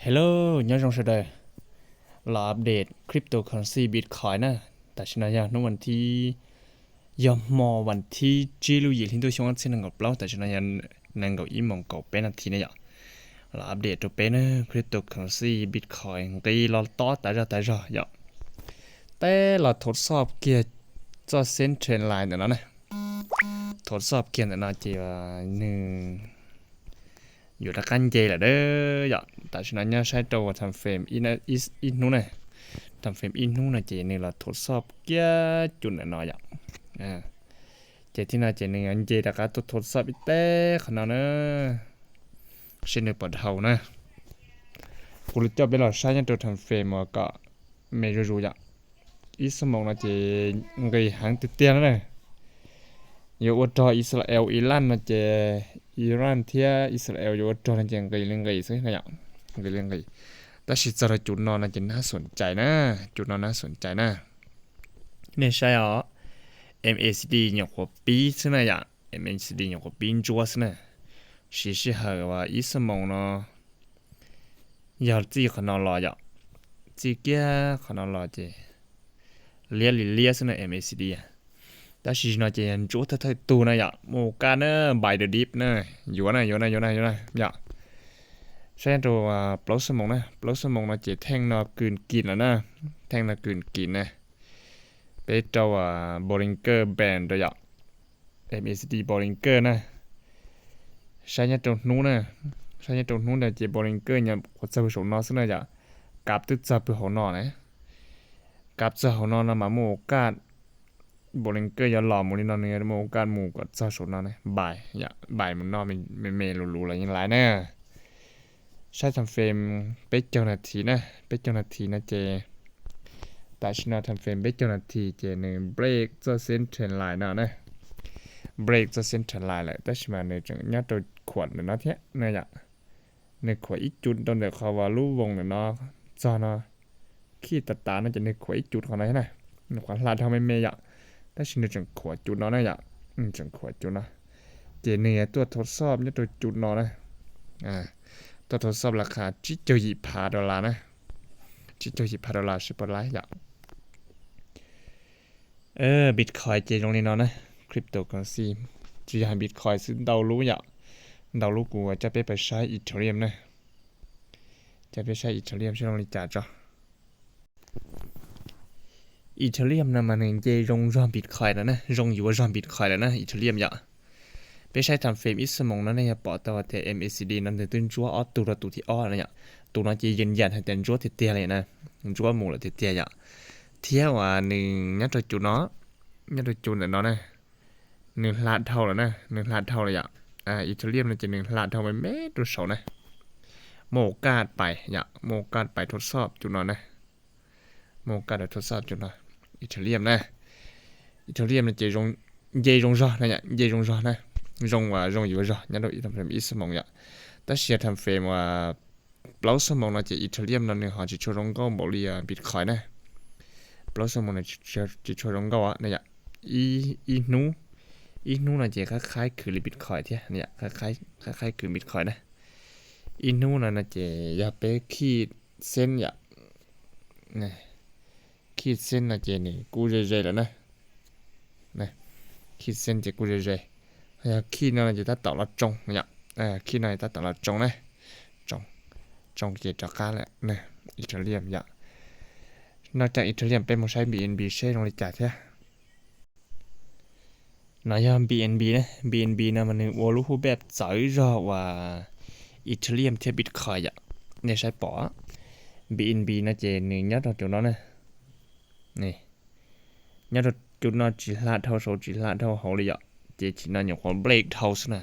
Hello, nyob zoo sawv daws. Los update cryptocurrency Bitcoin na. Tam sim no yog hnub vas thib, yog hmo vas thib tsib lub yim hli ntuj xyoo ob txhiab nees nkaum plaub, tam sim no yog nees nkaum ib moos kaum peb nas this na yom. Los update rau peb na, cryptocurrency Bitcoin nqis los tob tas zog tas zog yom. Teb los thaum xob kiag txoj central line ntawm no na. Thaum xob kiag ntawm no ces nws yuav rov qab nce lawm dab yom. Tam sim no nyob saib rau ua time frame ib hnub na. Time frame ib hnub no ces nws los thaum xob kiag cov ntawm no yom. Ces thib no ces nws yuav nce rov qab tuaj thaum xob ib teb qhov no na. Seb nws puas dhau na. Kuv li coj peb los saib nyob rau time frame uas kom me zuj zus yom. Ib xuab moos no ces nqis heev tiag tiag na. Yuav ua rog Israel Iran no ces Iran thiab Israel yuav ua rog no ces nqis li nqis xwb na yom. Nqis li nqis. Tab sis txog rau cov no no ces nab xoom cai na. Cov no nab xoom cai na. Nej saib os, MACD nyuam qhuav pib xwb na yom. MACD nyuam qhuav pib ntsuab xwb na. Siv sij hawm ib xuab moos no yog txij qhov no los yom. Txij kiag qhov no los ces liab li liab xwb na MACD. Tab sis no ces yog ntsuab thawj thawj tug na yom, mus kaj na, buy the dip na. Yuav na, yuav na, yuav na, yuav na yom. Saib rau plaub xuab moos na, plaub xuab moos no ces theej no kws kim lawm na. Theej no kws kim na. Peb rau Bollinger Band rau yom. MACD Bollinger na. Saib nyob rau hnub na. Saib nyob rau hnub no ces Bollinger nyuam qhuav txog pw saum no xwb na yom. Kab twb txog pw hauv no na. Kab txog hauv no no mas muaj ua kaj, Bollinger yuav los mus li no nws muaj ua kaj mus kom txog saum no na. Buy, buy mus noj me me luv luv los yeej laiv na. Saib time frame peb caug nas this na, peb caug nas this no ces tam sim no time frame peb caug nas this ces nws break txoj central line no na. Break txoj central line lawm tab sis mas nws tseem nyob rau khuam ntawm no thiab na yom. Nws khuam ib cub rau ntawm qhov uas lub voos ntawm no txog no. Khij tas tas no ces nws khuam ib cub qhov no thiab na. Nws qhuav hla dhau me me yom, tab sis nws tseem khuam cub no na yom. Tseem khuam cub no ces nws yuav tuaj thaum xob nyob rau cub no na. Tuaj thaum xob las qha tsib caug yim phav dollar na. Tsib caug yim phav dollar sib pab laib yom. Bitcoin ces zoo li no na. Cryptocurrency tsis yog Bitcoin xwb, ntau lub yom. Ntau lub kuv coj peb pais saib Ethereum na. Coj peb saib Ethereum saib zoo li cas tso. Ethereum no mas nws nce zoo zog Bitcoin lawm na, zoo yuav zog Bitcoin lawm na Ethereum yom. Peb saib time frame ib xuab moos no nej yog pom tau tias MACD no nws twb ntsuab ob tug rau tus thib ob no yom. Tus no ces yees yam hais tias ntsuab tiag tiag li na, ntsuab mus lawm tiag tiag yom. Thiab uas nws nyob rau cub no, nyob rau cub ntawm no na, nws hla dhau lawm na, nws hla dhau lawm yom. Ethereum no ces nws hla dhau me me rau saud na. Muaj ua kaj pais yom, muaj ua kaj pais thaum xob cub no na. Muaj ua kaj rau thaum xob cub no. Ethereum na, Ethereum no ces nce zoo zog na yom, nce zoo zog na. Zoo uas zoo yuav zog nyob rau time frame ib xuab moos yom. Tab sis time frame uas plaub xuab moos no ces Ethereum no nws ho tsis tshua zoo nkauj npaum li Bitcoin na. Plaub xuab moos no tsis tshua zoo nkauj na yom. Ib hnub, ib hnub no ces qab qhaib khwv li Bitcoin thiab, qab qhaib khwv Bitcoin na. Ib hnub no no ces yog peb khij xeeb yom. Khij xeeb no ces nws kuj ze ze lawm na. Khij xeeb ces kuj ze ze. Yog khij no ces tab tom los tsoo yom. Khij no tab tom los tsoo na. Tsoo, tsoo ces rov qab lawm na. Ethereum yom. Noj caj Ethereum peb mus saib BNB seb zoo li cas thiab. No yog BNB na, BNB no mas nws ua lub hub peb txawv zog uas Ethereum thiab Bitcoin yom. Nej saib pom, BNB no ces nws nyob rau cov no na. Nyob rau cov no tsis hla dhau saud tsis hla dhau hauv li yom. Ces tsis no nyuam qhuav break dhau xwb na.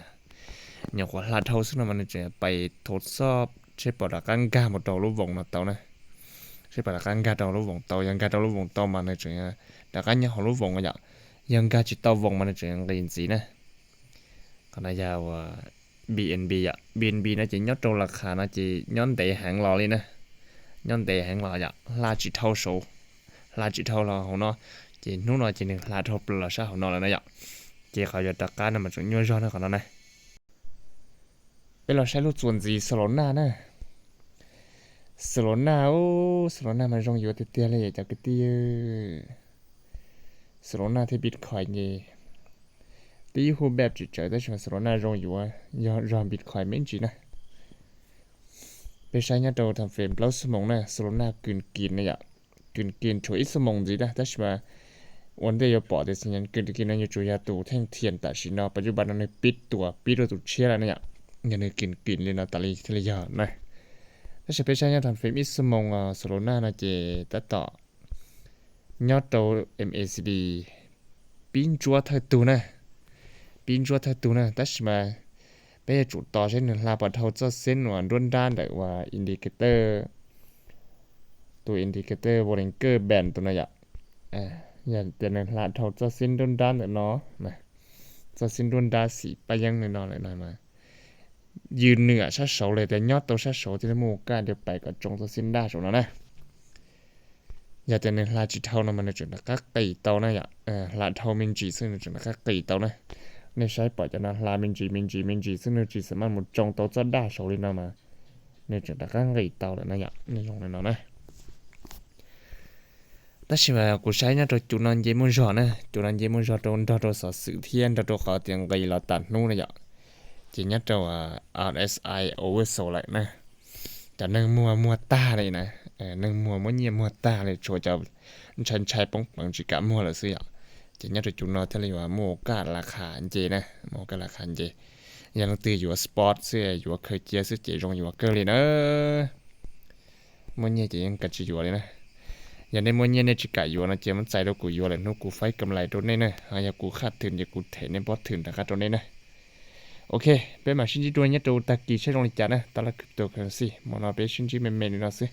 Nyuam qhuav hla dhau xwb no mas nws tseem pais thaum xob seb pom rov qab nkag mus rau lub voos no tau na. Seb pom rov qab nkag rau lub voos tau, yog nkag rau lub voos tau mas nws tseem rov qab nyob hauv lub voos yom. Yog nkag tsis tau voos mas nws tseem nqis ntxiv na. Qhov no yog uas BNB yom, BNB no ces nyob rau las khas no ces nyob ntev heev los li na. Nyob ntev heev los yom, hla tsis dhau saud, hla tsis dhau los hauv no, ces hnub no ces nws hla dhau plaws los sab hauv no lawm na yom. Ces qhov yuav rov qab no mas tseem nyuaj zog na qhov no na. Peb los saib lub txuas ntxiv Solana na. Solana, Solana mas zoo yuav tiag tiag li cov kwv tij. Solana thiab Bitcoin ces twb ib hu bej tsis tsawv tab sis mas Solana zoo yuav yog zog Bitcoin me ntsis na. Peb saib nyob rau tham fem plaub xuab moos na, Solana kws kis na yom, kws kis tshuav ib xuab moos ntxiv na tab sis mas ua ntej yuav pom tias kws kis no yuav tsum yog tus theej thiam tam sim no, pas cuj pas no nws pib tuam pib rau tus tshiab lawm na yom. Yog nws kws kis li no tas li thiaj li yog na. Tab sis peb saib nyob tham fem ib xuab moos Solana no ces tab tom nyob rau M A C D pib ntsuab thawj tug na, pib ntsuab thawj tug na tab sis mas peb yuav tsum tos saib nws hla puas dhau txoj xeeb uas nruab nrab ntawm uas indicator, tus indicator Bollinger Band tus no yom. Yog tias nws hla dhau txoj xeeb nruab nrab ntawm no, txoj xeeb nruab nrab xim paj yeeb li no lawm no mas yws nwm sab saud li tias nyob tau sab saud thiaj li muaj kaj li pais kom tsoo txoj xeeb daj saud no na. Yog tias nws hla tsis dhau no mas nws tseem rov qab qis tau na yom, hla dhau me ntsis xwb nws tseem rov qab qis tau na. Nej saib pom cov no hla me ntsis me ntsis me ntsis xwb nws tsis xam maj mus tsoo tau txoj daj saud li no mas nws tseem rov qab nqis tau lawm na yom, nws zoo li no na. Tab sis mas kuv saib nyob rau cov no nce muaj zog na, cov no nce muaj zog rau nrog rau xov xwm thiab nrog rau qhov tias nqis los tas hnub na yom. Ces nyob rau R S I oversold lawm na. Cov neeg muag muag tag li na, neeg muag muab nyiaj muag tag li tshuav cov ntshai ntshai poob peev tsis kam muag lawm xwb yom. Ces nyob rau cov no thiaj li yuav muaj kaj la kha nce na, muaj kaj la kha nce. Yog leej twg yuav spot xwb yuav khaws cia xwb ces zoo yuav kawg li na. Muaj nyiaj ces yeej kav tsij yuav li na. Yog nej muaj nyiaj nej tsis kam yuav no ces muab txais rau kuv yuav lawm hnub kuv faib kam lais rau nej na, ho yog kuv khaj thwm ces kuv them nej pob thwm rov qab rau nej na. Ok, peb mam sib ntsib dua nyob rau tag kis saib zoo li cas na, taj laj cryptocurrency hmo no peb sib ntsib me me li no xwb.